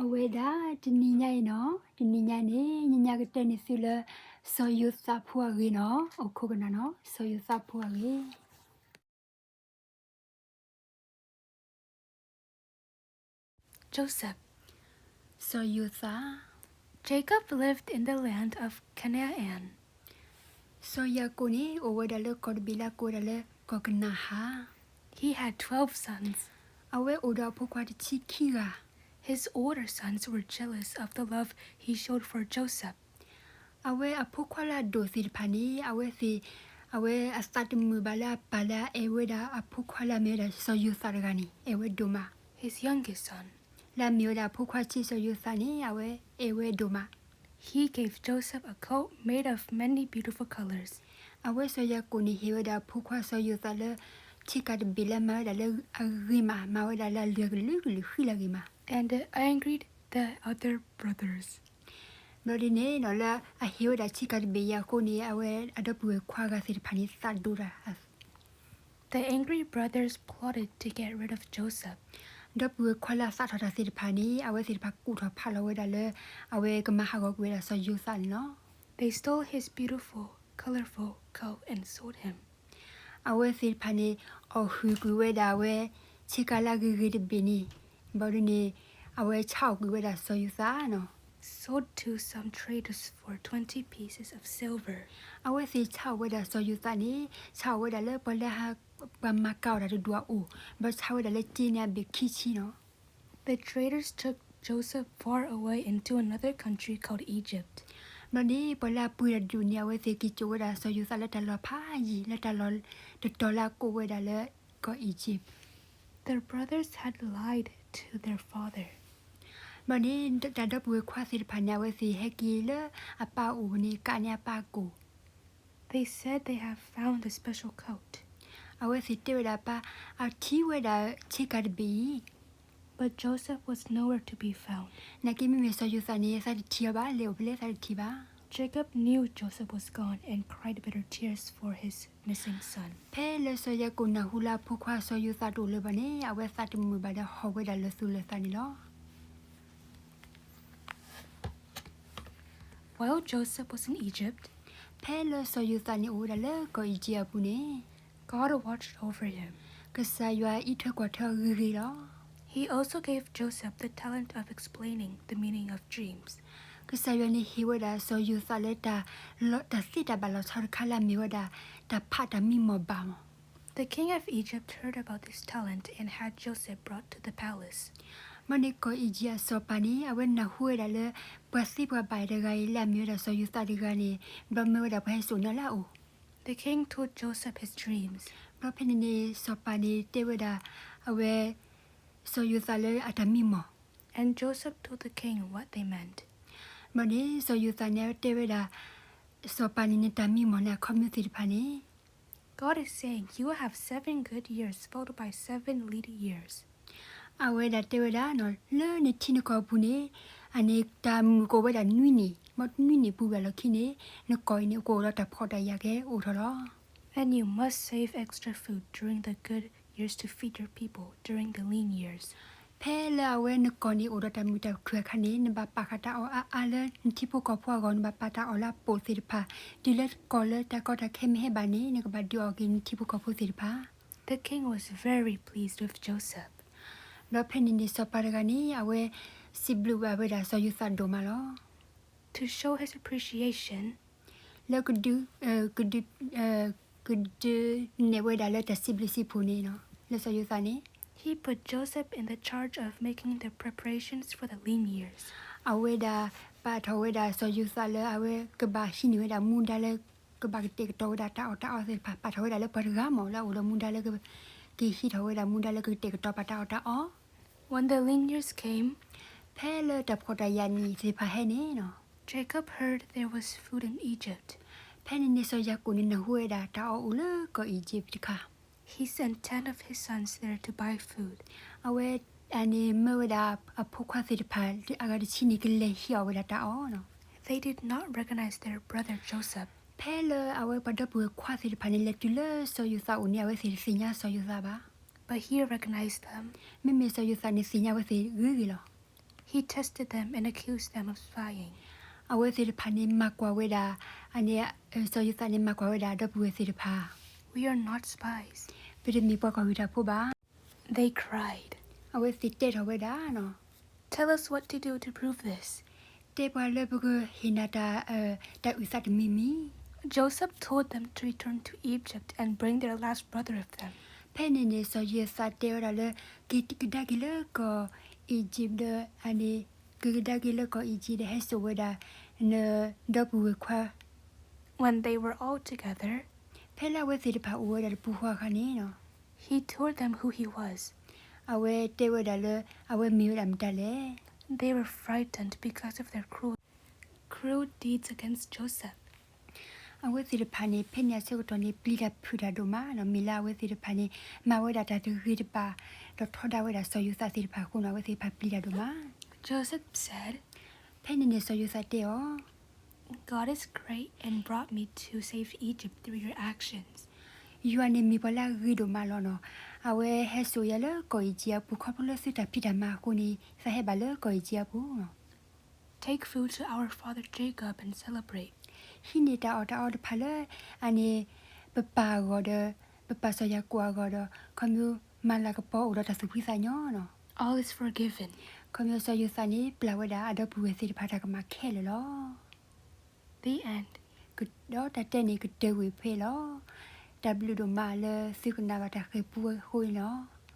အဝဲဒၣ်တနံၤညါအံၤနီၤ, တနံၤညါန့ၣ် ညါညါကတဲန့ၢ်သုလၢ စီၤယိၤသးဖိအဂ့ၢ်နီၤ, အိၣ်ခိးကနၣ်နီၤ, စီၤယိၤသးဖိအဂ့ၢ်. Joseph. စီၤယိၤသး. Jacob lived in the land of Canaan. စီၤယၤကိာ်န့ၣ် အိၣ်ဝဲဒၣ်လၢကီၢ်တဘ့ၣ်လၢအကိးဝဲဒၣ်လၢကီၢ်ကနၤဧၣ်. He had twelve sons. အဝဲအိၣ်ဒီးအဖိခွါတဆံခံဂၤ. His older sons were jealous of the love he showed for Joseph. အဝဲအဖိခွါလၢအဒိၣ်သ့ၣ်တဖၣ်န့ၣ် အဝဲသ့ၣ် အဝဲအသးတမုာ်ဘၣ်လၢအပၢ်လၢအအဲၣ်ဝဲဒၣ်အဖိခွါလၢအမ့ၢ်ဝဲဒၣ်စီၤယိၤသးတဂၤန့ၣ် အဲၣ်ဝဲဒိၣ်မး. His youngest son. လၢအမ့ၢ်ဝဲဒၣ်အဖိခွါဆံးစီၤယိၤသးန့ၣ် အဝဲအဲၣ်ဝဲဒိၣ်မး. He gave Joseph a coat made of many beautiful colors. အဝဲစီၤယၤကိာ်န့ၣ်ဟ့ၣ်ဝဲဒၣ်အဖိခွါစီၤယိၤသးလၢ ဆ့ကၤတဘ့ၣ်လၢမၤဝဲဒၣ်လၢအဂ့ၤမး, မၤဝဲဒၣ်လၢအလွဲၢ်ကလုာ်ကလုာ်ဃံလၤဂ့ၤမး. And angered the other brothers. ဘျီဒ်န့ၣ်နီၤ လၢအဟ့ၣ်ဝဲဒၣ်ဆ့ကၤတဘ့ၣ်အံၤအဃိန့ၣ် အဝဲအဒီပုၢ်ဝဲၢ်ခွါဂၤသ့ၣ်တဖၣ်န့ၣ် သးဒိၣ်တ�ၢ်. The angry brothers plotted to get rid of Joseph. ဒီပုၢ်ဝဲၢ်ခွါလၢအသးထီၣ်တၢ်သ့ၣ်တဖၣ်န့ၣ် အဝဲသ့ၣ်တဖၣ်ကူၣ်ထီၣ်ဖးလီၤဝဲဒၣ်လၢ အဝဲကမၤဟးဂီၤကွံာ်ဝဲဒၣ်စီၤယိၤသးန့ၣ်လီၤ. They stole his beautiful, colorful coat and sold him. အဝဲသ့ၣ်တဖၣ်န့ၣ် အီၣ်ဟုၣ်ကွံာ်ဝဲဒၣ်အဝဲ ဆ့ကၤလၢအဂ့ၤဂ့ၤတဘ့ၣ်န့ၣ်, ဘျီဒ်န့ၣ် အဝဲဆါအီၣ်ကွံာ်ဝဲဒၣ်စီၤယိၤသးနီၤ. Sold to some traders for twenty pieces of silver. အဝဲသ့ၣ်ဆါအီၣ်ဝဲဒၣ်စီၤယိၤသးန့ၣ် ဆါအီၣ်ဝဲဒၣ်လၢပှၤလၢ ပှၤမၤကၤအီၣ်တၢ်တဒူၣ်အအိၣ်, ဘျီဆါဝဲဒၣ်လၢက့န့ၣ်အဘ့ၣ်ခံဆံနီၤ. The traders took Joseph far away into another country called Egypt. ဘျီန့ၣ် ပှၤလၢအပှ့ၤတၢ်တဒူၣ်န့ၣ် အဝဲသ့ၣ်က့ၤစိာ်ဝဲဒၣ်စီၤယိၤသးလၢတၢ်လီၢ်ဖးယံၤ လၢတၢ်လီၢ်တတီၤလၢအကိးဝဲဒၣ်လၢကီၢ် Egypt. The brothers had lied to their father. ဘျီန့ၣ် တၢ်ဒီပုၢ်ဝဲၢ်ခွါသ့ၣ်တဖၣ်န့ၣ် အဝဲသ့ၣ်ဟဲက့ၤလၢအပၢ်အအိၣ်န့ၣ် ကးန့ၢ်အပၢ်အကိာ် They said they have found the special coat. အဝဲသ့ၣ်တဲဝဲဒၣ်ပၢ် အထံၣ်ဝဲဒၣ်ဆ့ကၤတဘ့ၣ်အံၤ. But Joseph was nowhere to be found. နာ်က့မ့မ့ၢ်စီၤယိၤသးန့ၣ် သးတထံၣ်အီၤဘၣ်, လဲၤအိၣ်ဖဲလဲၣ်သးတထံၣ်ဘၣ်. Jacob knew Joseph was gone and cried bitter tears for his missing son. ဖဲလၢစီၤယၤကိာ်နၢ်ဟူလၢအဖိခွါစီၤယိၤသးတအိၣ်လၢၤဘၣ်န့ၣ် အဝဲသးတမုာ်ဘၣ်ဒီးဟီၣ်ဝဲဒၣ်လၢသူၣ်လၢသးန့ၣ်လီၤ. While Joseph was in Egypt, ဖဲလၢစီၤယိၤသးန့ၣ်အိၣ်ဝဲဒၣ်လၢကီၢ်အံၣ်စံၣ်အပူၤန့ၣ် God watched over him. ကစၢ်ယွၤအံးထွဲကွၢ်ထွဲအီၤဂ့ၤဂ့ၤလီၤ. He also gave Joseph the talent of explaining the meaning of dreams. ကစၢ်ယွၤန့ၣ်ဟ့ၣ်ဝဲဒၣ်စီၤယိၤသးလၢ တၢ်သ့တၢ်ဘၣ်လီၤဆီတခါလၢအမ့ၢ်ဝဲဒၣ် တၢ်ဖးတၢ်မံမီၢ်ဘၣ်မီၢ်. The king of Egypt heard about this talent and had Joseph brought to the palace. ဘျီန့ၣ်ကီၢ်အံၣ်စံၣ်အစီၤပၤန့ၣ် အဝဲနၢ်ဟူဝဲဒၣ်လၢ ပှၤသ့ပှၤဘၣ်တဂၤအံၤလၢအမ့ၢ်ဝဲဒၣ်စီၤယိၤသးတဂၤန့ၣ် ဘျီမၢဝဲဒၣ်ပှၤဟဲစိာ်န့ၢ်လၢအအိၣ်. The king told Joseph his dreams. ဘျီဖဲန့ၣ်န့ၣ် စီၤပၤန့ၣ်တဲဝဲဒၣ် အဝဲ စီၤယိၤသးလၢအတၢ်မံမီၢ်. And Joseph told the king what they meant. ဘျီန့ၣ် စီၤယိၤသးန့ၣ် အဝဲတဲဝဲဒၣ် စီၤပၤန့ၣ်န့ၣ် တၢ်မံမီၢ်လၢအခီပညီသ့ၣ်တဖၣ်န့ၣ် God is saying, you will have seven good years followed by seven lean years. အဝဲဒၣ်တဲဝဲဒၣ် လၢနထံနကီၢ်အပူၤန့ၣ် အန့ၣ်တၢ်မုာ်ကအိၣ်ဝဲဒၣ်နွံနံၣ်, ဘၣ်နွံနံၣ်ပူၤဝဲလီၢ်ခံန့ၣ် နကီၢ်အံၤန့ၣ် ကအိၣ်ဒီးတၢ်ဖှီၣ်တၢ်ယာ်ကအိၣ်ထီၣ်လီၤ. And you must save extra food during the good years to feed your people during the lean years. ဖဲလၢအဝဲနကီၢ်န့ၣ်အိၣ်ဒီးတၢ်မုာ်တၢ်ခုၣ်အခါန့ၣ် နဘၣ်ပာ်ဃာ်တၢ်အီၣ်အါအါလၢနထံဖိကီၢ်ဖိအဂီၢ်, နဘၣ်ပာ်တၢ်အီၣ်လၢအပိာ်သ့ၣ်တဖၣ် တုၤလၢကီၢ်လၢတၢ်ကီတၢ်ခဲမ့ၢ်ဟဲဘၣ်န့ၣ် နကဘၣ်ဒုးအီၣ်က့ၤနထံဖိကီၢ်ဖိသ့ၣ်တဖၣ်. The king was very pleased with Joseph. ဒီးဖဲန့ၣ်န့ၣ် စီၤပၤတဂၤန့ၣ် အဝဲစံးဘျုးဘၣ်ဝဲဒၣ်စီၤယိၤသးဒိၣ်မးလီၤ. To show his appreciation, လၢကဒုး, ကဒုး, ကဒုးနဲၣ်ဝဲဒၣ်လၢတၢ်စံးဘျုးစံးဖှိၣ်န့ၣ်လီၤ လၢစီၤယိၤသးန့ၣ်, he put Joseph in the charge of making the preparations for the lean years. အဝဲဒၣ်ပာ်ထီၣ်ဝဲဒၣ်စီၤယိၤသးလၢအဝဲကဘၣ်ဟံးန့ၢ်ဝဲဒၣ် မူဒါလၢကဘၣ်ကတဲာ်ကတီၤဝဲဒၣ်တၢ်အီၣ်တၢ်အီသ့ၣ်တဖၣ်, ပာ်ထီၣ်ဝဲဒၣ်လၢပှၤတဂၤမ့ၢ်လၢအအိၣ်ဒီးမူဒါလၢ ကဟံးထီၣ်ဝဲဒၣ်မူဒါလၢကကတဲာ်ကတီၤပာ်တၢ်အီၣ်တၢ်အီ. When the lean years came, ဖဲလၢတၢ်ဖှီၣ်တၢ်ယာ်နံၣ်သ့ၣ်တဖၣ်ဟဲန့ၣ်လီၤ, Jacob heard there was food in Egypt. ဖဲန့ၣ်န့ၣ်စီၤယၤကိာ်န့ၣ်နၢ်ဟူဝဲဒၣ်တၢ်အီၣ်အိၣ်လၢကီၢ်အံၣ်စံၣ်တခါ, he sent ten of his sons there to buy food. အဝဲန့ၣ်မၢဝဲဒၣ်အဖိခွါသ့ၣ်တဖၣ်အဂၤတဆံန့ၣ် ကလဲၤဟံးအီၣ်ဝဲဒၣ်တၢ်အီၣ်လီၤ. They did not recognize their brother Joseph. ဖဲလၢအဝဲပှၤဒီပုၢ်ဝဲၢ်ခွါသ့ၣ်တဖၣ်န့ၣ် လဲၤတုၤလၢစီၤယိၤသးအိၣ်န့ၣ် အဝဲသ့ၣ်တသ့ၣ်ညါစီၤယိၤသးဘၣ်, but he recognized them. မ့မ့ၢ်စီၤယိၤသးန့ၣ်သ့ၣ်ညါအဝဲသ့ၣ်ဂ့ၤဂ့ၤလီၤ. He tested them and accused them of spying. အဝဲသ့ၣ်တဖၣ်န့ၣ်မၤကွၢ်ဝဲဒၣ်, အန့ၣ်, စီၤယိၤသးန့ၣ်မၤကွၢ်ဝဲဒၣ်ဒီပုၢ်ဝဲၢ်သ့ၣ်တဖၣ်, We are not spies. ပတမ့ၢ်ပှၤကွၢ်ဟုၣ်တၢ်ဖိဘၣ်, They cried. အဝဲသ့ၣ်တဲထီၣ်ဝဲဒၣ်, Tell us what to do to prove this. တဲပှၤလၢပကဟ့ၣ်နၤတၢ်, တၢ်အုၣ်သးတမံၤမံၤ, Joseph told them to return to Egypt and bring their last brother with them. ဖဲန့ၣ်န့ၣ် စီၤယိၤသးတဲဝဲဒၣ်လၢ က့ၤကဒါက့ၤလၢကီၢ် Egypt ဒီး, အန့ၣ်, က့ၤကဒါက့ၤလၢကီၢ် Egypt ဒီးဟဲစိာ်ဝဲဒၣ် နဒီပုၢ်ဝဲၢ်ခွါ, When they were all together, ဖဲလၢအဝဲသ့ၣ်တဖၣ်အိၣ်ဝဲဒၣ်တပူၤဃီအခါန့ၣ်, he told them who he was. အဝဲတဲဝဲဒၣ်လၢ အဝဲမ့ၢ်ဝဲဒၣ်မတၤလဲၣ်. They were frightened because of their cruel, cruel deeds against Joseph. အဝဲသ့ၣ်တဖၣ်န့ၣ် ဖဲန့ၣ်အဆၢကတီၢ်န့ၣ် ပျံၤတၢ်ဖုးတၢ်ဒိၣ်မးနီၤ, မ့ၢ်လၢအဝဲသ့ၣ်တဖၣ်န့ၣ် မၤဝဲဒၣ်တၢ်တဂ့ၤတဘၣ်, ဒီးထီဒါဝဲဒၣ်စီၤယိၤသးသ့ၣ်တဖၣ်အဃိနီၤ, အဝဲသ့ၣ်တဖၣ်ပျံၤတၢ်ဒိၣ်မး. Joseph said, ဖဲန့ၣ်န့ၣ်စီၤယိၤသးတဲအီၤ, God is great and brought me to save Egypt through your actions. ယွၤန့ၣ်မ့ၢ်ပှၤလၢအဂ့ၤဒိၣ်မးလီၤနီၤ, အဝဲဟဲစိာ်ယၤလၢကီၢ်အံၣ်စံၣ်အပူၤ ခီဖျိလၢသုတၢ်ဖံးတၢ်မၤအဃိန့ၣ် သးဟဲဘၣ်လၢကီၢ်အံၣ်စံၣ်အပူၤနီၤ. Take food to our father Jacob and celebrate. ဟံးန့ၢ်တၢ်အီၣ်တၢ်အီတဖၣ်လၢ, အန့ၣ်, ပပၢ်အဂီၢ်ဒီး, ပပၢ်စီၤယၤကိာ်အဂီၢ်ဒီး, ခီဖျိမၤလၤကပီၤအိၣ်ဒီးတၢ်သူၣ်ဖှံသးညီနီၤ. All is forgiven. ခီဖျိစီၤယိၤသးန့ၣ် ပျၢ်ဝဲဒၣ်အဒီပုၢ်ဝဲၢ်သ့ၣ်တဖၣ်တၢ်ကမၣ်ခဲလၢာ်လီၤ. The end. ဒီးတၢ်တဲန့ၣ်ကတၢၢ်ဝံၤဖဲလီၤ. တၢ်ဘျုးဒိၣ်မးလၢသုကနၣ်ဘၣ်တၢ်ဃဲၤပူအဃိန့ၣ်လီၤ.